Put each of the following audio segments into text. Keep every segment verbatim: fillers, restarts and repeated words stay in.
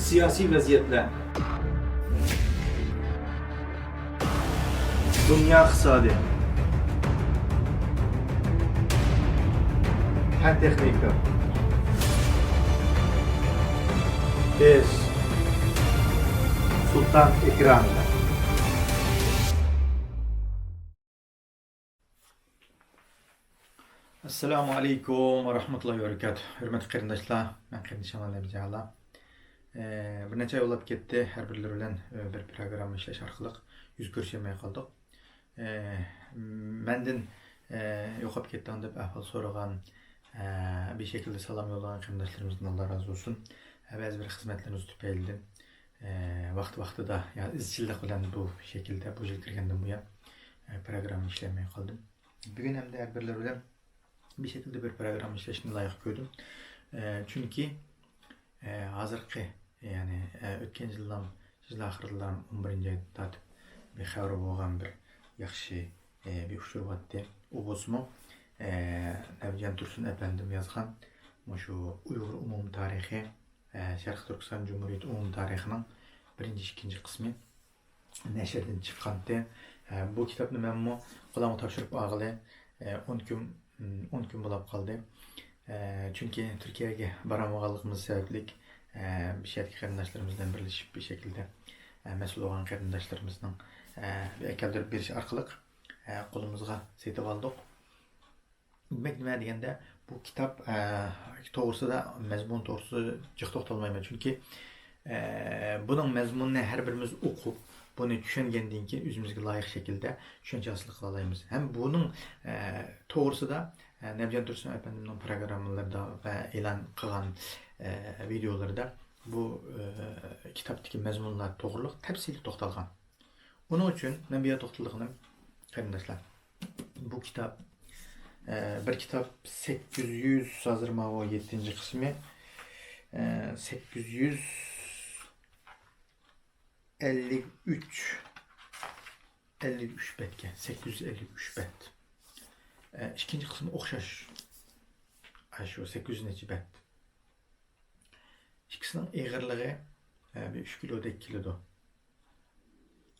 سىياسىي ۋەزىيەتلەر، دۇنيا ئىقتىسادى، پەن تېخنىكا، بىز سۇلتان ئېكرانىدا. ئەسسالامۇ ئەلەيكۇم ۋە رەھمەتۇللاھى ۋە بەرىكاتۇھ. ھۆرمەتلىك قېرىنداشلار، مەن قېرىندىشىڭلار نەبىجان. ئە، بىر نەچچە ئاي بولۇپ كەتتى، ھەر بىرلىرى بىلەن، ئە، بىر پروگرامما ئىشلەش ئارقىلىق يۈز كۆرۈشەلمەي قالدۇق. ئە، مەندىن، ئە، يوقاپ كەتتىڭ دەپ ئەھۋال سورىغان، ئە، بىر شەكىلدە سالام يوللىغان قېرىنداشلىرىمىزدىن ئاللا رازى بولسۇن. ئە، بەزى بىر خىزمەتلىرىمىز تۈپەيلىدىن، ئە، ۋاقتى ۋاقتىدا، يا ئىزچىللىق بىلەن بۇ شەكىلدە، بۇ يىل كىرگەندىن بۇيان، ئە، پروگرامما ئىشلەيەلمەي قالدىم. بۈگۈن ئەمدى ھەر بىرلىرى بىلەن بىر شەكىلدە بىر پروگرامما ئىشلەشنى لايىق كۆردۈم. ئە، چۈنكى، ئە، ھازىرقى، يەنى، ئە، ئۆتكەن يىللام، يىل ئاخىرلام ئون بىرىنچى ئايدىن تارتىپ بىر خەۋىرى بولغان بىر ياخشى، ئە، بىر ئۇچۇر بارتتى. ئۇ بولسىمۇ، ئە، نەبىجان تۇرسۇن ئەپەندىم يازغان مۇشۇ ئۇيغۇر ئومۇمىي تارىخى، ئە، شەرقىي تۈركىستان جۇمھۇرىيىتى ئومۇمىي تارىخىنىڭ بىرىنچى، ئىككىنچى قىسمى نەشردىن چىققانتى. ئە، بۇ كىتابنى مەنمۇ قولۇمغا تاپشۇرۇپ ئالغىلى، ئە، ئون كۈن، ئون كۈن بولاپ قالدى. ئە، چۈنكى تۈركىيەگە بارالمىغانلىقىمىز سەۋەبلىك، ئە، بۇ يەردىكى قېرىنداشلىرىمىز بىلەن بىرلىشىپ بىر شەكىلدە، ئە، مەسئۇل بولغان قېرىنداشلىرىمىزنىڭ، ئە، ئەكەلدۈرۈپ بېرىشى ئارقىلىق، ئە، قولىمىزغا سېتىۋالدۇق. دېمەك، نېمە دېگەندە، بۇ كىتاب، ئە، توغرىسىدا، مەزمۇن توغرىسىدا جىق توختالمايمەن. چۈنكى، ئە، بۇنىڭ مەزمۇنىنى ھەر بىرىمىز ئوقۇپ، بۇنى چۈشەنگەندىن كېيىن ئۆزىمىزگە لايىق شەكىلدە چۈشەنچە ھاسىل قىلالايمىز. ھەم بۇنىڭ، ئە، توغرىسىدا، ئە، نەبىجان تۇرسۇن ئەپەندىمنىڭ پروگراممىلىرىدا ۋە ئېلان قىلغان، ئە، ۋىدېئولىرىدا بۇ، ئە، كىتابتىكى مەزمۇنلار توغرىلىق تەپسىلىي توختالغان. ئۇنىڭ ئۈچۈن مەن بۇ يەردە توختىلىدىغىنىم، قېرىنداشلار، بۇ كىتاب، ئە، بىر كىتاب سەككىز يۈز، ھازىر ماۋۇ يەتتىنچى قىسمى، ئە، سەككىز يۈز ئەللىك ئۈچ، ئەللىك ئۈچ بەتكەن، سەككىز يۈز ئەللىك ئۈچ بەت. ئە، ئىككىنچى قىسمى ئوخشاش. ئاشۇ سەككىز يۈز نەچچە بەت. ئىككىسىنىڭ ئېغىرلىقى، ئە، بىر ئۈچ كىلودەك كېلىدۇ.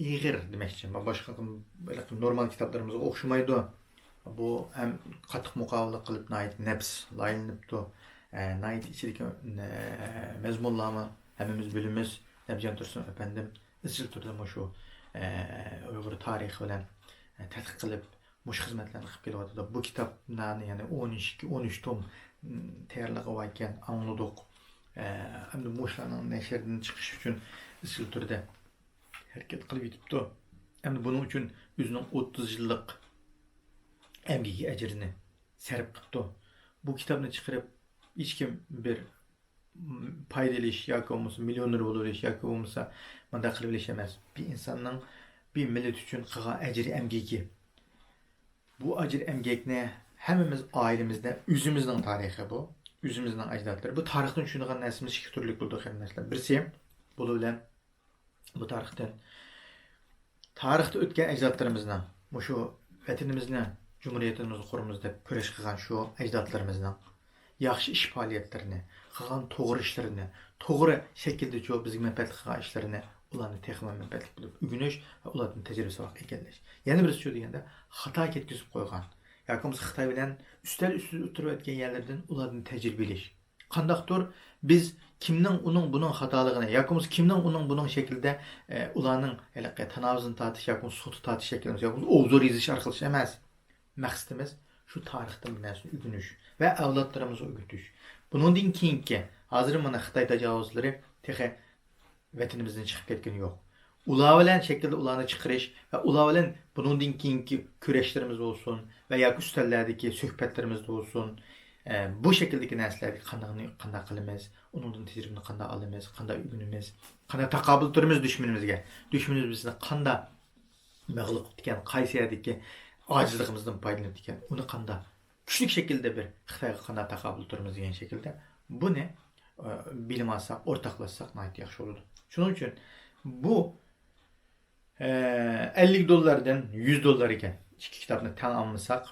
ئېغىر دېمەكچى. باشقا نورمال كىتابلىرىمىزغا ئوخشىمايدۇ. بۇ ھەم قاتتىق مۇقاۋىلە قىلىپ، ناھايىتى نەپىس لايىھەلىنىپتۇ. ئە، ناھايىتى ئىچىدىكى، ئە، مەزمۇنلارمۇ ھەممىمىز بىلىمىز. نەبىجان تۇرسۇن ئەپەندىم ئىزچىل تۈردە مۇشۇ، ئە، ئۇيغۇر تارىخى بىلەن، ئە، تەتقىق قىلىپ، مۇشۇ خىزمەتلەرنى قىلىپ كېلىۋاتىدۇ. بۇ كىتابلارنى، يەنى ئون ئىككى، ئون ئۈچ توم، م، تەييارلىقى باركەن، ئاڭلىدۇق. ئە، ئەمدى مۇشۇلارنىڭ نەشردىن چىقىشى ئۈچۈن ئىزچىل تۈردە ھەرىكەت قىلىپ يېتىپتۇ. ئەمدى بۇنىڭ ئۈچۈن ئۆزىنىڭ ئوتتۇز يىللىق ئەمگىكى ئەجرىنى سەرپ قىپتۇ. بۇ كىتابنى چىقىرىپ، ھېچكىم بىر، م، پايدا ئېلىش ياكى بولمىسا مىليونېر بولۇۋېلىش ياكى بولمىسا مۇنداق قىلىۋېلىش ئەمەس. بىر ئىنساننىڭ بىر مىللەت ئۈچۈن قىلغان ئەجرى ئەمگىكى. بۇ ئەجىر ئەمگەكنى ھەممىمىز ئائىلىمىزدە ئۆزىمىزنىڭ تارىخى بۇ. ئۆزىمىزنىڭ ئەجدادلىرى. بۇ تارىختىن چۈشىنىدىغان نەرسىمىز ئىككى تۈرلۈك بولىدۇ، قېرىنداشلار. بىرسى، بۇلار بىلەن بۇ تارىختىن، تارىختا ئۆتكەن ئەجدادلىرىمىزنىڭ، مۇشۇ ۋەتىنىمىزنى، جۇمھۇرىيىتىمىزنى قۇرىمىز دەپ كۈرەش قىلغان شۇ ئەجدادلىرىمىزنىڭ ياخشى ئىش پائالىيەتلىرىنى، قىلغان توغرا ئىشلىرىنى، توغرا شەكىلدىچۇ بىزگە مەنپەئەتلىك قىلغان ئىشلىرىنى ئۇلارنى تېخىمۇ مەنپەئەتلىك بىلىپ ئۆگىنىش ۋە ئۇلاردىن تەجرىبە ساۋاق ئىگىلەش. يەنە بىرسىچۇ دېگەندە، خاتا كەتكۈزۈپ قويغان ياكى بولمىسا خىتاي بىلەن ئۈستەل ئۈستىدە ئولتۇرۇۋەتكەن يەرلىرىدىن ئۇلاردىن تەجرىبە ئېلىش. قانداقتۇر بىز كىمنىڭ ئۇنىڭ بۇنىڭ خاتالىقىنى ياكى بولمىسا كىمنىڭ ئۇنىڭ بۇنىڭ شەكلىدە، ئە، ئۇلارنىڭ ھېلىقى تاناۋىزىنى تارتىش ياكى بولمىسا سوتا تارتىش شەكلىمىز ياكى بولمىسا ئوبزور يېزىش ئارقىلىق ئەمەس. مەقسىتىمىز شۇ تارىختىن بىر نەرسىنى ئۆگىنىش ۋە ئەۋلادلىرىمىزغا ئۆگىتىش. بۇنىڭدىن كېيىنكى، ھازىر مانا خىتاي تاجاۋۇزلىرى تېخى ۋەتىنىمىزدىن چىقىپ كەتكىنى يوق. ئۇلار بىلەن شەكىلدە ئۇلارنى چىقىرىش ۋە ئۇلار بىلەن بۇنىڭدىن كېيىنكى كۈرەشلىرىمىز بولسۇن ۋە ياكى ئۈستەللەردىكى سۆھبەتلىرىمىز بولسۇن، ئە، بۇ شەكىلدىكى نەرسىلەرگە قانداق، قانداق قىلىمىز، ئۇنىڭدىن تەجرىبىنى قانداق ئالىمىز، قانداق ئۆگىنىمىز، قانداق تاقابىل تۇرىمىز دۈشمىنىمىزگە، دۈشمىنىمىز بىزنى قانداق مەغلۇپ قىپتىكەن، قايسى يەردىكى ئاجىزلىقىمىزدىن پايدىلىنىپتىكەن، ئۇنى قانداق كۈچلۈك شەكىلدە بىر خىتايغا قانداق تاقابىل تۇرىمىز دېگەن شەكىلدە بۇنى، ئە، بىلىم ئالساق، ئورتاقلاشساق ناھايىتى ياخشى بولىدۇ. شۇنىڭ ئۈچۈن بۇ، ئە، ئەللىك دوللاردىن يۈز دوللار ئىكەن. ئىككى كىتابنى تەڭ ئالمىساق،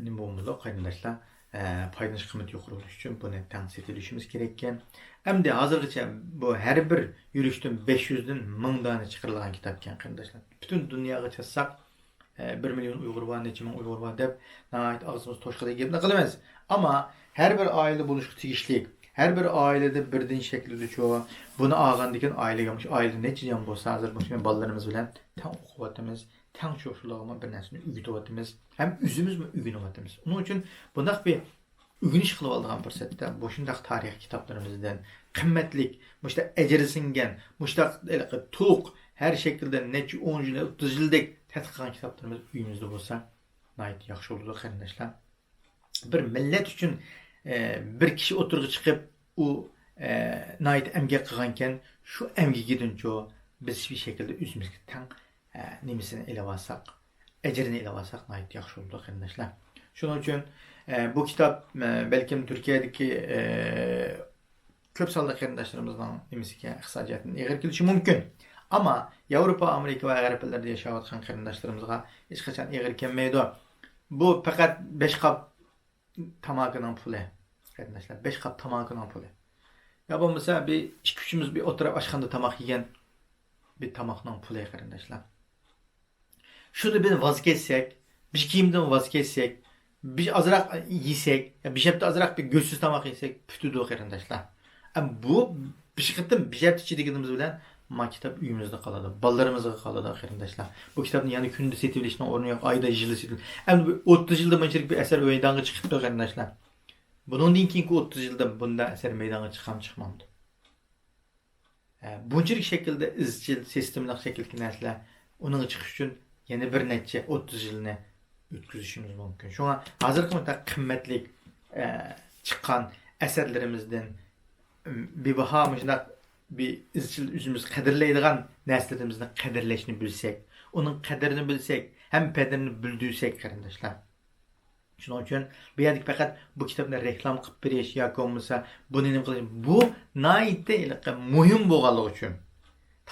نېمە بولمىدۇ، قېرىنداشلار؟ ئە، پايدىلىنىش قىممىتى يۇقىرى بولۇشى ئۈچۈن بۇنى تەڭ سېتىۋېلىشىمىز كېرەككەن. ئەمدى ھازىرغىچە بۇ ھەر بىر يۈرۈشتىن بەش يۈزدىن مىڭ دانە چىقىرىلغان كىتابكەن، قېرىنداشلار. پۈتۈن دۇنياغا چاتساق، ئە، بىر مىليون ئۇيغۇر بار، نەچچە مىڭ ئۇيغۇر بار دەپ ناھايىتى ئاغزىمىز توشقۇدەك گەپنى قىلىمىز. ئەمما ھەر بىر ئائىلە بولۇشقا تېگىشلىك، ھەر بىر ئائىلىدە بىردىن شەكىللىنىدۇ. بۇنى ئالغاندىن كېيىن ئائىلىگە، مۇشۇ ئائىلە نەچچە جان بولسا، ھازىر مۇشۇ بالىلىرىمىز بىلەن تەڭ ئوقۇۋاتىمىز، تەڭ شۇ-، شۇلارغىمۇ بىر نەرسىنى ئۆگىتىۋاتىمىز ھەم ئۆزىمىزمۇ ئۆگىنىۋاتىمىز. ئۇنىڭ ئۈچۈن بۇنداق بىر ئۆگىنىش قىلىۋالىدىغان پۇرسەتتە مۇشۇنداق تارىخ كىتابلىرىمىزدىن قىممەتلىك، مۇشۇنداق ئەجرى سىڭگەن، مۇشۇنداق ھېلىقى تۇق، ھەر شەكىلدە نەچچە ئون يىل، ئوتتۇز يىلدەك تەتقىق قىلغان كىتابلىرىمىز ئۆيىمىزدە بولسا ناھايىتى ياخشى بولىدۇ، قېرىنداشلار. بىر مىللەت ئۈچۈن، ئە، بىر كىشى ئوتتۇرىغا چىقىپ، ئۇ، ئە، ناھايىتى ئەمگەك قىلغانكەن، شۇ ئەمگىكىدىنچۇ بىز بىر شەكىلدە ئۆزىمىزگە تەڭ، ئە، نېمىسىنى ئېلىۋالساق، ئەجرىنى ئېلىۋالساق ناھايىتى ياخشى بولىدۇ، قېرىنداشلار. شۇنىڭ ئۈچۈن، ئە، بۇ كىتاب، ئە، بەلكىم تۈركىيەدىكى، ئە، كۆپ سانلىق قېرىنداشلىرىمىزنىڭ نېمىسىگە، ئىقتىسادىي جەھەتتىن ئېغىر كېلىشى مۇمكىن. ئەمما ياۋروپا، ئامېرىكا ۋە غەرب ئەللىرىدە ياشاۋاتقان قېرىنداشلىرىمىزغا ھېچقاچان ئېغىر كەلمەيدۇ. بۇ پەقەت بەش قاپ تاماكىنىڭ پۇلى، قېرىنداشلار، بەش قاپ تاماكىنىڭ پۇلى. يا بولمىسا بىر ئىككى-ئۈچىمىز بىر ئولتۇرۇپ ئاشخانىدا تاماق يېگەن بىر تاماقنىڭ پۇلى، قېرىنداشلار. شۇنى بىر ۋاز كەچسەك، بىر كىيىمدىن ۋاز كەچسەك، بىر ئازراق يېسەك، يا بىر ھەپتە ئازراق بىر گۆشسىز تاماق يېسەك، پۈتىدۇ، قېرىنداشلار. ئەم، بۇ بىر قېتىم بىر ھەپتە ئىچىدە دېگىنىمىز بىلەن ما كىتاب ئۆيىمىزدە قالىدۇ، بالىلىرىمىزغا قالىدۇ، قېرىنداشلار. بۇ كىتابنى يەنە كۈندە سېتىۋېلىشنىڭ ئورنى يوق، ئايدا، يىلدا سېتىۋېلىش. ئەمدى بۇ ئوتتۇز يىلدا مۇنچىلىك بىر ئەسەر مەيدانغا چىقىپتۇ، قېرىنداشلار. بۇنىڭدىن كېيىنكى ئوتتۇز يىلدا بۇنداق ئەسەر مەيدانغا چىقامدۇ، چىقمامدۇ؟ ئە، بۇنچىلىك شەكىلدە ئىزچىل، سىستېمىلىق شەكىلدىكى نەرسىلەر، ئۇنىڭغا چىقىش ئۈچۈن يەنە بىر نەچچە ئوتتۇز يىلنى ئۆتكۈزۈشىمىز مۇمكىن. شۇڭا ھازىرقى مۇنداق قىممەتلىك، ئە، چىققان ئەسەرلىرىمىزدىن، ئىم، بىباھا مۇشۇنداق بىر ئىزچىل ئۆزىمىز قەدىرلەيدىغان نەرسىلىرىمىزنى قەدىرلەشنى بىلسەك، ئۇنىڭ قەدرىنى بىلسەك ھەم پەدىنى بىلدۈرسەك، قېرىنداشلار. شۇنىڭ ئۈچۈن بۇ يەردىكى پەقەت بۇ كىتابنى رېكلام قىلىپ بېرىش ياكى بولمىسا بۇنى نېمە قىلىش، بۇ ناھايىتى ھېلىقى مۇھىم بولغانلىقى ئۈچۈن،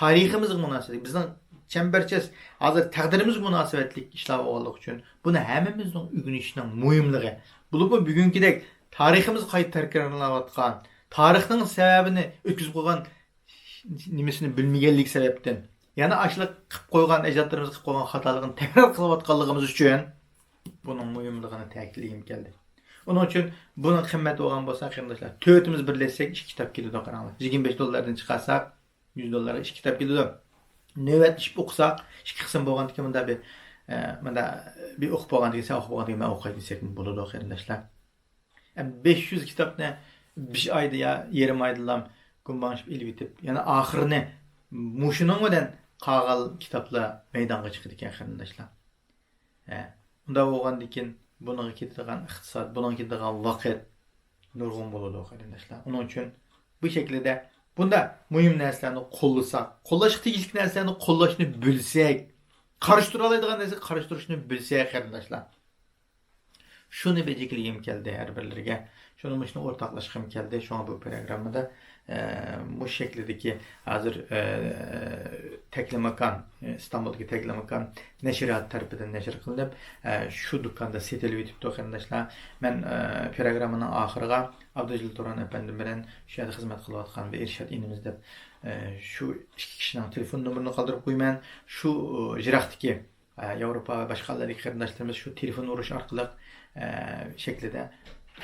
تارىخىمىزغا مۇناسىۋەتلىك، بىزنىڭ چەمبەرچاس ھازىر تەقدىرىمىزگە مۇناسىۋەتلىك ئىشلار بولغانلىقى ئۈچۈن بۇنى ھەممىمىزنىڭ ئۆگىنىشىنىڭ مۇھىملىقى، بولۇپمۇ بۈگۈنكىدەك تارىخىمىز قايتا تەكرارلىنىۋاتقان، تارىخنىڭ سەۋەبىنى ئۆتكۈزۈپ قويغان نېمىسىنى بىلمىگەنلىك سەۋەبتىن، يەنە ئاشۇنداق قىلىپ قويغان، ئەجدادلىرىمىز قىلىپ قويغان خاتالىقنى تەكرار قىلىۋاتقانلىقىمىز ئۈچۈن بۇنىڭ مۇھىملىقىنى تەكىتلىگۈم كەلدى. ئۇنىڭ ئۈچۈن بۇنىڭ قىممىتى بولغان بولسا، قېرىنداشلار، تۆتىمىز بىرلەشسەك ئىككى كىتاب كېلىدۇ، قاراڭلار. يىگىرمە بەش دوللاردىن چىقارساق، يۈز دوللارغا ئىككى كىتاب كېلىدۇ. نۆۋەتلىشىپ ئوقۇساق، ئىككى قىسىم بولغاندىكىن، مۇندا بىر، ئە، مۇندا بىر ئوقۇپ بولغاندىكىن، سەن ئوقۇپ بولغاندىكىن، مەن ئوقۇي دېسەكمۇ بولىدۇ، قېرىنداشلار. بەش يۈز كىتابنى بىر ئايدا يا يېرىم ئايدىلا گۇمباڭشىپ ئېلىۋېتىپ، يەنە ئاخىرىنى مۇشۇنىڭ بىلەن قالغان كىتابلار مەيدانغا چىقىدىكەن، قېرىنداشلار. ھە، ئۇنداق بولغاندىكىن بۇنىڭغا كېتىدىغان ئىقتىساد، بۇنىڭغا كېتىدىغان ۋاقىت نۇرغۇن بولىدۇ، قېرىنداشلار. ئۇنىڭ ئۈچۈن بۇ شەكىلدە بۇنداق مۇھىم نەرسىلەرنى قوللىساق، قوللاشقا تېگىشلىك نەرسىلەرنى قوللاشنى بىلسەك، قارشى تۇرالايدىغان نەرسىگە قارشى تۇرۇشنى بىلسەك، قېرىنداشلار. شۇنى بەجىكلىگۈم كەلدى ھەر بىرلىرىگە. شۇنى مۇشۇنى ئورتاقلاشقۇم كەلدى. شۇڭا بۇ پروگراممىدا، ئە، مۇشۇ شەكىلدىكى ھازىر، ئە، تەكلىماكان، ئىستانبۇلدىكى تەكلىماكان نەشرىياتى تەرىپىدىن نەشر قىلىنىپ، ئە، شۇ دۇكاندا سېتىلىۋېتىپتۇ، قېرىنداشلار. مەن، ئە، پروگراممىنىڭ ئاخىرىغا ئابدۇجېلىل تۇران ئەپەندىم بىلەن شۇ يەردە خىزمەت قىلىۋاتقان بىر ئىرشات ئىنىمىز دەپ، ئە، شۇ ئىككى كىشىنىڭ تېلېفون نومۇرىنى قالدۇرۇپ قويىمەن. شۇ، ئە، يىراقتىكى ئە، ياۋروپا ۋە باشقا ئەللەردىكى قېرىنداشلىرىمىز شۇ تېلېفون ئۇرۇش ئارقىلىق، ئە، شەكلىدە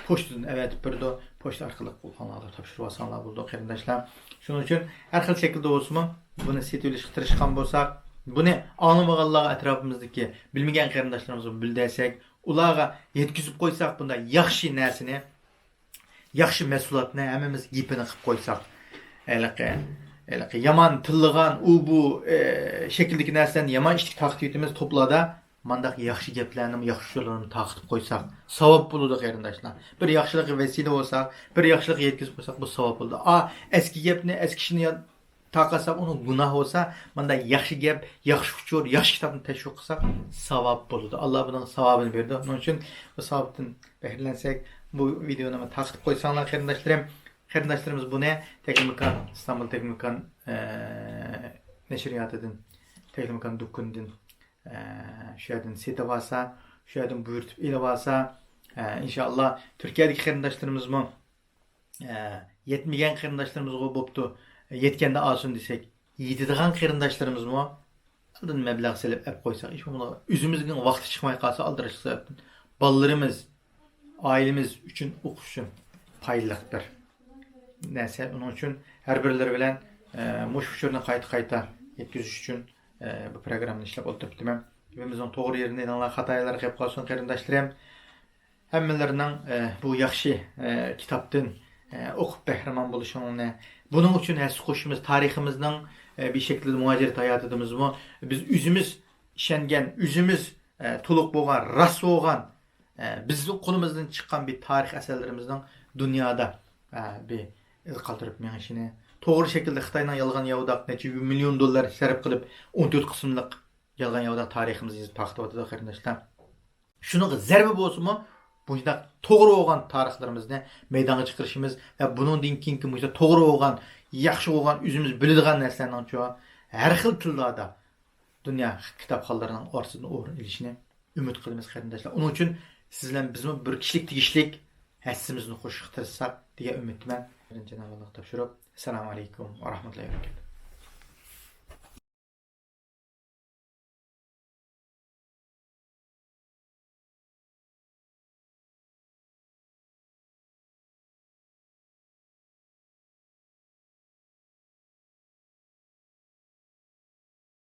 پوچتىدىن ئەۋەتىپ بېرىدۇ. پوچتا ئارقىلىق قولخانىلارغا تاپشۇرۇۋالساڭلار بولىدۇ، قېرىنداشلار. شۇنىڭ ئۈچۈن ھەر خىل شەكىلدە بولسىمۇ، بۇنى سېتىۋېلىشقا تىرىشقان بولساق، بۇنى ئاڭلىمىغانلارغا، ئەتراپىمىزدىكى بىلمىگەن قېرىنداشلىرىمىزغا بىلدۈرسەك، ئۇلارغا يەتكۈزۈپ قويساق، بۇنداق ياخشى نەرسىنى، ياخشى مەھسۇلاتنى ھەممىمىز گېپىنى قىلىپ قويساق، ھېلىقى، ھېلىقى يامان تىللىغان ئۇ بۇ، ئە، شەكىلدىكى نەرسىلەرنى يامان ئىشتىكى تارقىتىۋېتىمىز توپلاردا. مانداق ياخشى گەپلەرنىمۇ، ياخشى ئۇچۇرلارنى تارقىتىپ قويساق، ساۋاب بولىدۇ، قېرىنداشلار. بىر ياخشىلىققا ۋەسىلە بولساق، بىر ياخشىلىققا يەتكۈزۈپ قويساق، بۇ ساۋاب بولىدۇ. ئا، ئەسكى گەپنى، ئەسكى ئىشنى يا-، تارقاتساق، ئۇنىڭ گۇناھ بولسا، مانداق ياخشى گەپ، ياخشى ئۇچۇر، ياخشى كىتابنى تەشۋىق قىلساق، ساۋاب بولىدۇ. ئاللا بۇنىڭ ساۋابىنى بېرىدۇ. شۇنىڭ ئۈچۈن بۇ ساۋابتىن پەخىرلەنسەك، بۇ ۋىدېونى تارقىتىپ قويساڭلار، قېرىنداشلىرىم. قېرىنداشلىرىمىز بۇنى تەكلىماكان، ئىستانبۇل تەكلىماكان، ئە، نەشرىياتىدىن، تەكلىماكان دۇكىنىدىن، ئە، شۇ يەردىن سېتىۋالسا، شۇ يەردىن بۇيرۇتۇپ ئېلىۋالسا، ئىنشائاللا، تۈركىيەدىكى قېرىنداشلىرىمىزمۇ، ئە، يەتمىگەن قېرىنداشلىرىمىزغۇ بوپتۇ، يەتكەندە ئالسۇن دېسەك، يېتىدىغان قېرىنداشلىرىمىزمۇ ئالدىن مەبلەغ سېلىپ ئەپ قويساق، ھېچ بولمىغاندا ئۆزىمىزنىڭ ۋاقتى چىقماي قالسا ئالدىراشلىق سەۋەبتىن، بالىلىرىمىز، ئائىلىمىز ئۈچۈن، ئوقۇش ئۈچۈن پايدىلىق بىر نەرسە. ئۇنىڭ ئۈچۈن ھەر بىرلىرى بىلەن، ئە، مۇشۇ ئۇچۇرنى قايتا-قايتا يەتكۈزۈش ئۈچۈن، ئە، بۇ پروگراممىنى ئىشلەپ ئولتۇرۇپتىمەن. گېپىمىزنىڭ توغرا يېرىنى دېدىڭلار، خاتا يەرلەر قېلىپ قالسۇن قېرىنداشلىرىم. ھەممىلىرىنىڭ، ئە، بۇ ياخشى، ئە، كىتابتىن، ئە، ئوقۇپ بەھرىمەن بولۇشۇڭنى، بۇنىڭ ئۈچۈن ھەسسە قوشۇشىمىز، تارىخىمىزنىڭ، ئە، بىر شەكىلدە مۇھاجىرەت ھاياتىدىمىزمۇ بىز ئۆزىمىز ئىشەنگەن، ئۆزىمىز، ئە، تولۇق بولغان، راست بولغان، ئە، بىزنىڭ قولىمىزدىن چىققان بىر تارىخ ئەسەرلىرىمىزنىڭ دۇنيادا، ئە، بىر ئىز قالدۇرۇپ مېڭىشىنى، توغرا شەكىلدە خىتاينىڭ يالغان ياۋىداق نەچچە مىليون دوللار سەرپ قىلىپ، ئون تۆت قىسىملىق يالغان ياۋىداق تارىخىمىزنى يېزىپ تارقىتىۋاتىدۇ قېرىنداشلار. شۇنىڭغا زەربە بولسىمۇ، مۇشۇنداق توغرا بولغان تارىخلىرىمىزنى مەيدانغا چىقىرىشىمىز ۋە بۇنىڭدىن كېيىنكى مۇشۇنداق توغرا بولغان، ياخشى بولغان، ئۆزىمىز بىلىدىغان نەرسىلەرنىڭچۇ ھەر خىل تىللاردا دۇنيا كىتابخانلىرىنىڭ ئارىسىدىن ئورۇن ئېلىشىنى ئۈمىد قىلىمىز قېرىنداشلار. ئۇنىڭ ئۈچۈن سىز بىلەن بىزمۇ بىر كىشىلىك تېگىشلىك ھەسسىمىزنى قوشۇشقا تىرىشساق دېگەن ئۈمىدتىمەن. بىرىنچى ناۋاللىق تاپشۇرۇپ، ئەسسالامۇ ئەلەيكۇم ۋە رەھمەتۇللاھى ۋە بەرىكاتۇھ.